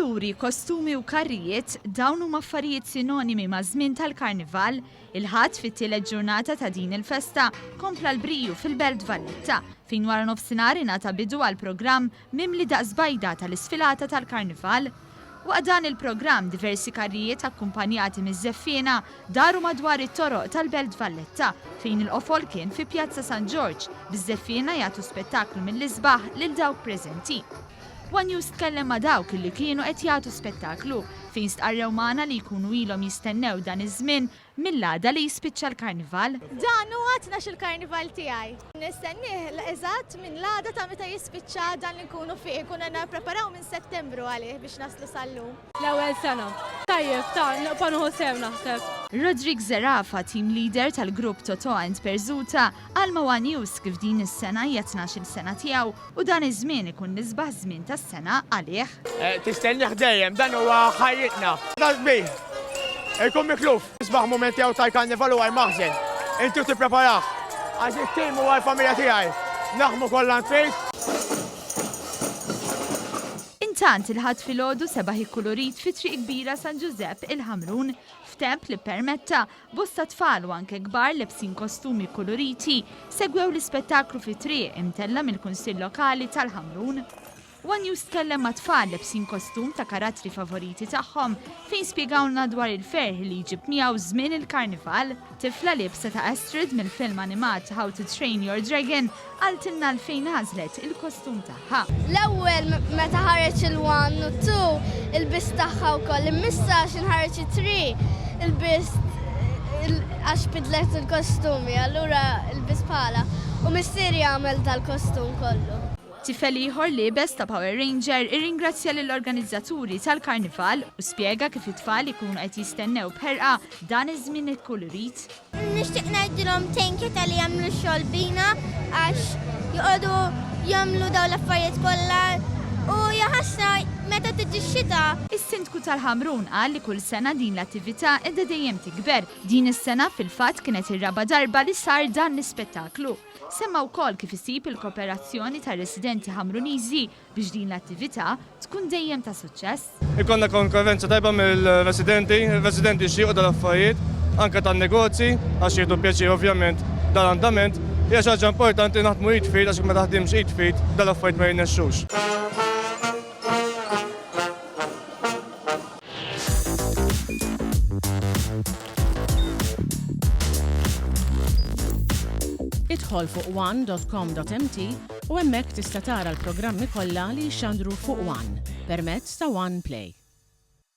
Kuluri, kostumi u karrijiet, dawn huma affarijiet sinonimi maż-żmien tal-Karnival. Il-Ħadd, fit-tielet ġurnata ta' din il-festa, kompla l-briju fil-Belt Valletta, fejn waranofsinhar ingħata bidu għal programm mimli daqs bajda tal-isfilata tal-Karnival. Waqt dan il-programm, diversi karrijiet akkumpanjati miż-żeffiena daru madwar it-toroq tal-Belt Valletta, fejn il-qofol kien fi Pjazza San Ġorġ, biż-żeffiena jagħtu spettaklu mill-isbaħ lil dawk preżenti. One News tkellem ma' dawk li kienu qed jagħtu spettaklu, fejn stqarrew magħna li jkunu ilhom jistennew dan iż-żmien mill-għada li jispiċċa l-Karnival. Dan huwa tnax-il Karnival tiegħi. Nistennieh eżatt minn l-għada ta' meta jispiċċa dan li nkunu fih. Inkunu qed nippreparaw minn Settembru għalih biex naslu sal-lum. L-ewwel sena. Tajjeb, ta' nibqa' nieħu sehem naħseb. Roderick Zerafa, team leader tal-grupp Totò and Perżuta, qal ma' one News kif din is-sena hija t-tnax-il sena tiegħu U dan iż-żmien ikun l-isbaħ żmien tas-sena għalih. Tistennih dejjem, dan huwa ħajjitna. Dan kbir. Ikun mikluf. L-isbaħ mument tiegħu tal-karnival huwa l-maħżen. Inti u tippreparah. Għax it-tim huwa l-familja tiegħi. Naħdmu kollha nfid. Intant, il-Ħadd filgħodu sebaħ ikkulurit fi Triq Kbira San Ġużepp il-Ħamrun, f'temp li ppermetta Bosta tfal u anke kbar lebsin kostumi kkuluriti segwew l-ispettaklu fit-triq imtella' mill-Kunsill Lokali tal-Ħamrun. One News tkellem ma' tfal lebsin kostum ta' karattri favoriti tagħhom fejn spjegawlna dwar il-ferħ li jġib miegħu żmien il-Karnival. Tifla liebsa ta' Astrid mill-film animat How to Train Your Dragon qaltilna għalfejn għażlet il-kostum tagħha. L-ewwel meta ħareġ il-one u t-two ilbist tagħha wkoll, imma issa għax inħareġ it-three ilbist għax bidlet il-kostumi, allura lbist bħalha. U missieri għamel dal-kostum kollu. Tifel ieħor liebes ta' Power Ranger irringrazzja lill-organizzaturi tal-Karnival u spjega kif it-tfal ikunu qed jistennew b'ħerqa dan iż-żmien ikkulurit. Nixtieq ngħidilhom thank you talli jagħmlu x-xogħol bina għax joqogħdu jagħmlu dawn l-affarijiet kollha u jaħasra meta tiġi x-xita. Is-Sindku tal-Ħamrun qal li kull sena din l-attività qiegħda dejjem tikber. Din is-sena fil-fatt kienet ir-raba' darba li sar dan l-ispettaklu. Semma wkoll kif isib il-koperazzjoni tar-residenti Ħamruniżi biex din l-attività tkun dejjem ta' suċċess. Ikollna konkorrenza tajba mill-residenti, ir-residenti jixtiequ dal-affarijiet, anke tan-negozji, għax jieħdu pjaċir ovvjament dal-andament. Hija xi ħaġa importanti naħdmu id f'id għax jekk ma taħdimx id f'id dal-affarijiet ma jirnexxux. Idħol fuq one.com.mt u hemmhekk tista' tara l-programmi kollha li jixxandru fuq One permezz ta' One Play.